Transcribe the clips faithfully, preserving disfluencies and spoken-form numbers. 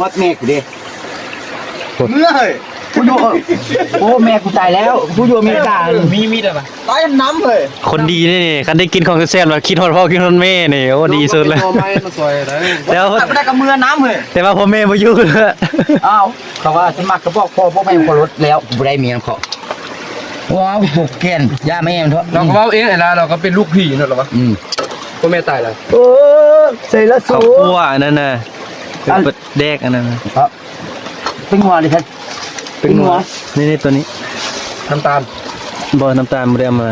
ฮอดแม่กูเด้ เมื่อย กูอยู่ โอ้ แม่กูตายแล้ว กูอยู่อเมริกา มีมีดอะปะ ตายน้ำเลย คนดีนี่ คันได้กินของแซ่บๆ แล้วคิดฮอดพ่อคิดฮอดแม่นี่ โอ้ ดีสุดเลย เอาไม้มาซอยได้ แต่ว่า แต่ไม่ได้กับมือน้ำเลย แต่ว่าพ่อแม่บ่อยู่แล้ว อ้าว เขาว่าสมัครก็บอกพ่อ พ่อแม่ก็ลดแล้ว กูบ่ได้เมียเขา ว้าว ปลูกแก่น ย่าแม่มันเถอะ เราก็เว้าเองไอ้ล่ะ เราก็เป็นลูกพี่เนาะ เราวะ อืม พ่อแม่ตายแล้ว เออ ใส่ละสู เขาคั่วอันนั้นน่ะ อัน เป็นแดกอันนั้นน่ะ ครับ เป็นงัวดิครับ เป็นงัว เป็นงัว นี่ นี่ ตัวนี้ น้ำตาล บ่ น้ำตาลบ่ได้เอามา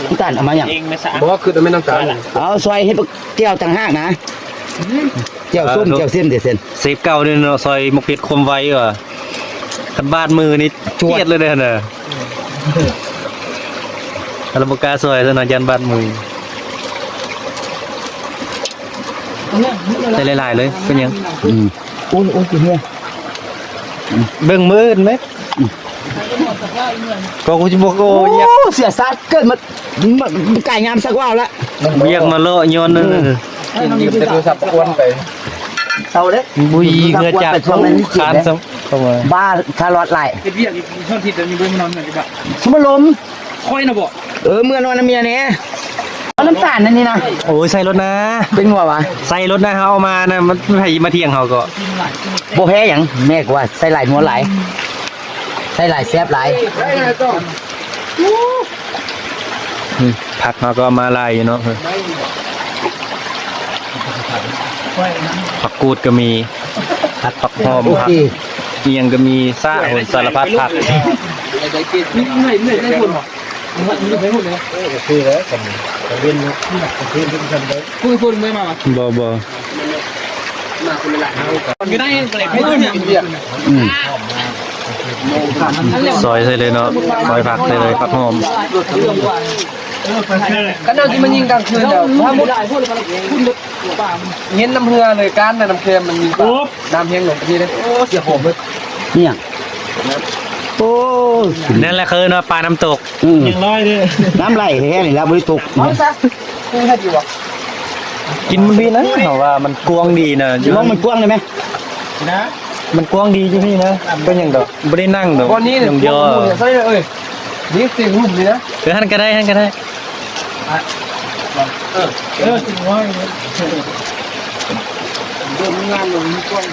น้ำตาลเอามาหยัง เองไม่สะอาด บ่ คือไม่น้ำตาล เอาซอยเฮ็ดแจ่วต่างหากนะ แจ่วส้ม เออ แจ่วเส้น แจ่วเส้น เซฟเก่าเนี่ยเนาะ ซอยหมกเผ็ดคมไวว่ะ คันบาดมือนี่ จวด เจียดเลยเด้อนะ เราบ่กล้าซอยซะเนาะ ย่านบาดมือ ใส่หลายๆ เลย เป็นหยัง อืม โอ้ย โอ้ย เฮีย เบิ่งมื้ออื่นไหม อืม ก็กูจะบอก โอ้ย โอ้ เสียสัตว์เกิดมา มัน มันกายงามสักว่าวละ เวียกมาเลาะย้อนนั่นน่ะ อืม กินอยู่แต่โทรศัพท์อ้วนไป เศร้าเด้ บุยเหงื่อจาก ไปช่วงนั้นนี่เจ็บ คาน เด้ ซ้ำเข้ามา บ้า คารอทไหล เฮ็ดเวียกอยู่ช่วงที่เดี๋ยวนี้บ่มานอนกันอยู่บ้าน สมรม ค่อยนะบ่ เออ เมื่อนอนนำเมียแหน่ เอาน้ำตาลนั่นนี่นะ โอ้ย ใส่รถนะ เป็นหัววะ ใส่รถนะ เอามานะ มัน มันให้มาเที่ยงเขาก็ บ่แพ้หยัง แม่กว่า ใส่หลายหัวหลาย ใส่หลายแซ่บหลาย อืม ผักเขาก็มาหลายอยู่เนาะ ผักกูดก็มี ผักหอม โอเค ผักอิหยังก็มี สะ โอ้ย สารพัดผัก นี่เหนื่อย เหนื่อย ได้ผลเหรอ เหนื่อย ได้ผลเลย เออ โอเคแล้ว กัน กันเว้นนะ กันเว้นทุกท่านเลย คุยคนไม่มา บ่ บ่ มันก็ได้ ไม่ต้องเนี่ย อืม ซอยใส่เลยเนาะ ซอยผักใส่เลย ผักหอม ก็น่าจะมายิงกลางคืนเดี๋ยว ถ้ามุด เห็นน้ำเฮือเลย ก้านน่ะ น้ำเค็มมันมีปลา น้ำแห้งลงที่เลย โอ้ เสียผมเลย เนี่ย โอ้ นั่นแหละคือเนาะ ปลาน้ำตก อืม ยังลอยเลย น้ำไหลแห้งนี่แล้วบ่ได้ตก เอาซะ คือให้ดีวะ กินมันดีนะ เพราะว่ามันกว้างดีนะ มองมันกว้างได้ไหม นะ มันกว้างดีอยู่พี่นะ เป็นหยังดอก บ่ได้นั่งดอก วันนี้เนี่ย ยองยอ พวกมึงเนี่ยใช่เอ้ย นี่เตียงลุ่มนี่นะ เออ หันก็ได้ หันก็ได้ เออ เออ ถึงว่าอย่างนี้ เดินงานลงนี่กว้าง